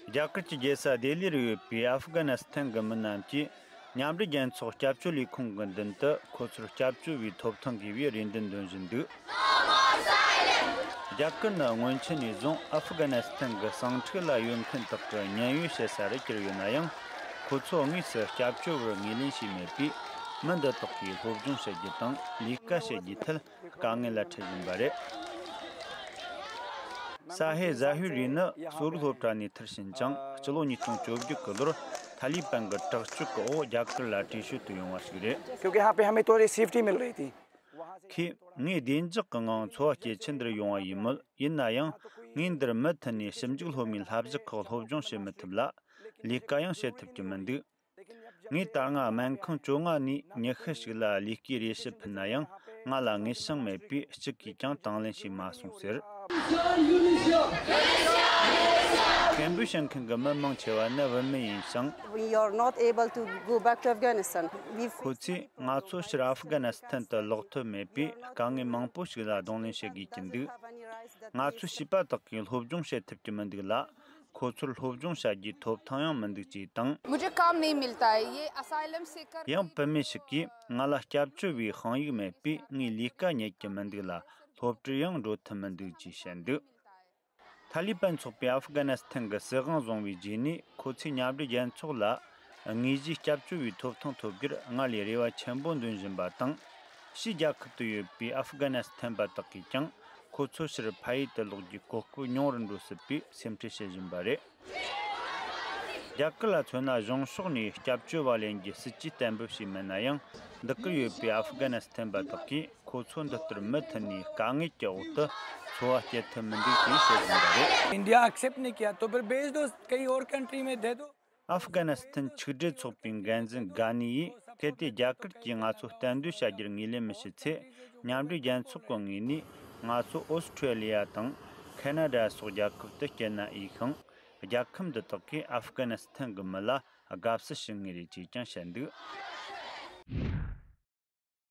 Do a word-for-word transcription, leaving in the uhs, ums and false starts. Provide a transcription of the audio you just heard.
རྒྱ་གར་གྱི་རྒྱལ་ས་ལྡི་ལི་རུ་ཡོད་པའི་ཨབ་གྷ་ནི་སི་ཐན་གྱི་མི་རྣམས་ཀྱིས་མཉམ་འབྲེལ་རྒྱལ་ཚོགས་སྐྱབས་བཅོལ་ལས་ཁུངས་ཀྱི་མདུན་དུ་ཁོ་ཚོར་སྐྱབས་བཅོལ་བའི་ཐོབ་ཐང་དགོས་པའི་རེ་འདུན་འདོན་བཞིན་འདུག་རྒྱ་གར་ནི་སྔོན་ཆད་ནས་བཟུང་ཨབ་གྷ་ནི་སི་ཐན་གྱི་ཟིང་འཁྲུག་ལ་གཡོལ་མཁན་དག་གི་ཉེན་གཡོལ་བྱེད་ས་རུ་གྱུར་ཡོད་ན་ཡང་། ཁོ་ཚོ་དངོས་སུ་སྐྱབས་བཅོལ་བར་ངོས་ལེན་བྱས་མེད་པས། མི་འདི་དག་གིས་སློབ་སྦྱོང་བྱེད་རྒྱུ་དང་ལས་ཀ་བྱེད་རྒྱུའི་ཐད་དཀའ་ངལ་ལ་འཕྲད་བཞིན་པ་རེད། ས་ཧེ་ཟ་ཧུ་རི་ནི་གསོ་རིག་སློབ་གྲྭ་ནས་མཐར་ཕྱིན་ཅིང་། སྤྱི་ལོ་ཉིས་སྟོང་བཅོ་བརྒྱད་ཀྱི་ལོར་ཐ་ལི་པན་གྱི་དྲག་སྤྱོད་ཀྱི་འོག་རྒྱ་གར་ལ་བྲོས་བྱོལ་དུ་ཡོང་བ་ཞིག་རེད། क्योंकि यहाँ पे हमें थोड़ी सेफ्टी मिल रही थी। ཁོས་ངས་བདེ་འཇགས་ཀྱི་ངང་འཚོ་བ་སྐྱེལ་ཆེད་འདིར་ཡོང་བ་ཡིན་མོད། ཡིན་ན་ཡང་། ངས་འདིར་མུ་མཐུད་ནས་ཞིབ་འཇུག་སློབ་མའི་བསླབ་གཞི་ཁག་སློབ་སྦྱོང་བྱེད་མི་ཐུབ་ལ། ལས་ཀ་ཡང་བྱེད་ཐུབ་ཀྱི་མི་འདུག་ངས་ད་སྔ་སྨན་ཁང་བཅོ་ལྔ་ནས་ཉི་ཤུ་ཞིག་ལ་ལས་ཀའི་རེ་ཞུ་ཕུལ་ན་ཡང་། ང་ལ་ངེས་ཤིང་མེད་པས་གཅིག་གིས་ཀྱང་དང་ལེན་བྱས་མ་སོང་ཟེར། སྐད་འབོད་བྱེད་མཁན་གྱི་མི་མང་ཆེ་བ་ནི་བུད་མེད་ཡིན་ཞིང་། We are not able to go back to Afghanistan. We've ཁོ་ཚོས་ང་ཚོ་ཕྱིར་ཨབ་གྷ་ནི་སི་ཐན་དུ་ལོག་ཐུབ་མེད་པས། དཀའ་ངལ་མང་པོ་ཞིག་ལ་གདོང་ལེན་བྱེད་དགོས་ཀྱི་འདུག་ང་ཚོའི་བྱིས་པ་དག་གིས་སློབ་སྦྱོང་བྱེད་ཐུབ་ཀྱི་མི་འདུག་ལ། ཁོ་ཚོར་སློབ་སྦྱོང་བྱ་རྒྱུའི་ཐོབ་ཐང་ཡང་མི་འདུག་ཅེས་དང་། मुझे काम नहीं मिलता है। ये असाइलम सीकर ཡང་བུད་མེད་ཞིག་གིས། ང་ལ་སྐྱབས་བཅོལ་བའི་དཔང་ཡིག་མེད་པས། ངས་ལས་ཀ་རྙེད་ཀྱི་མི་འདུག་ལ། སློབ་གྲྭར་ཡང་འགྲོ་ཐུབ་མི་འདུག་ཅེས་བཤད་འདུག་ཐ་ལི་པན་ཚོགས་པས་ཨབ་གྷ་ནི་སི་ཐན་གྱི་སྲིད་དབང་བཟུང་བའི་རྗེས་ནས། ཁོ་ཚོས་མཉམ་འབྲེལ་རྒྱལ་ཚོགས་ལ་དངོས་གཞིའི་སྐྱབས་བཅོལ་བའི་ཐོབ་ཐང་ཐོབ་རྒྱུར་སྔར་ལས་རེ་བ་ཆེན་པོ་འདོན་བཞིན་པ་དང་། ཕྱིའི་རྒྱལ་ཁབ་ཏུ་ཡོད་པའི་ཨབ་གྷ་ནི་སི་ཐན་པ་དག་གིས་ཀྱང་། ཁོ་ཚོ་ཕྱིར་ཕ་ཡུལ་དུ་ལོག་རྒྱུའི་གོ་སྐབས་ཉུང་རུ་འགྲོ་སྲིད་པའི་སེམས་ཁྲལ་བྱེད་བཞིན་པ་རེད། རྒྱ་གར་ལ་མཚོན་ན། གཞུང་ཕྱོགས་ནས་སྐྱབས་བཅོལ་བ་ལེན་རྒྱུ་སྲིད་ཇུས་གཏན་འབེབས་བྱས་མེད་ན་ཡང་། འདི་གར་ཡོད་པའི་ཨབ་གྷ་ནི་སི་ཐན་པ་དག་གིས། ཁོ་ཚོ་འདི་ལྟར་མུ་མཐུད་ནས་དཀའ་ངལ་གྱི་འོག་ཏུ་འཚོ་བ་སྐྱེལ་ཐུབ་མི་འདུག་ཅེས་བཤད་བཞིན་པ་རེད། इंडिया एक्सेप्ट नहीं किया तो फिर भेज दो, कहीं और कंट्री में दे दो। ཨབ་གྷ་ནི་སི་ཐན་ཆིག་སྒྲིལ་ཚོགས་པའི་འགན་འཛིན་གྷ་ནི་ཡིས། གལ་ཏེ་རྒྱ་གར་གྱིས་ང་ཚོ་གཏན་སྡོད་བྱ་རྒྱུར་ངོས་ལེན་མི་བྱེད་ཚེ། མཉམ་འབྲེལ་རྒྱལ་ཚོགས་ཀྱི་ངོས་ནས་ང་ཚོ་ཨོ་སི་ཁྲུ་ལི་ཡ་དང་ཁེ་ན་ཌ་སོགས་རྒྱལ་ཁབ་ཏུ་སྐྱེལ་ན་འོས་ཤིང་། རྒྱལ་ཁབ་འདི་དག་གིས་ཨབ་གྷ་ནི་སི་ཐན་གྱི་མི་ལ་དགའ་བསུ་ཞུ་ངེས་རེད་ཅེས་ཀྱང་བཤད་འདུག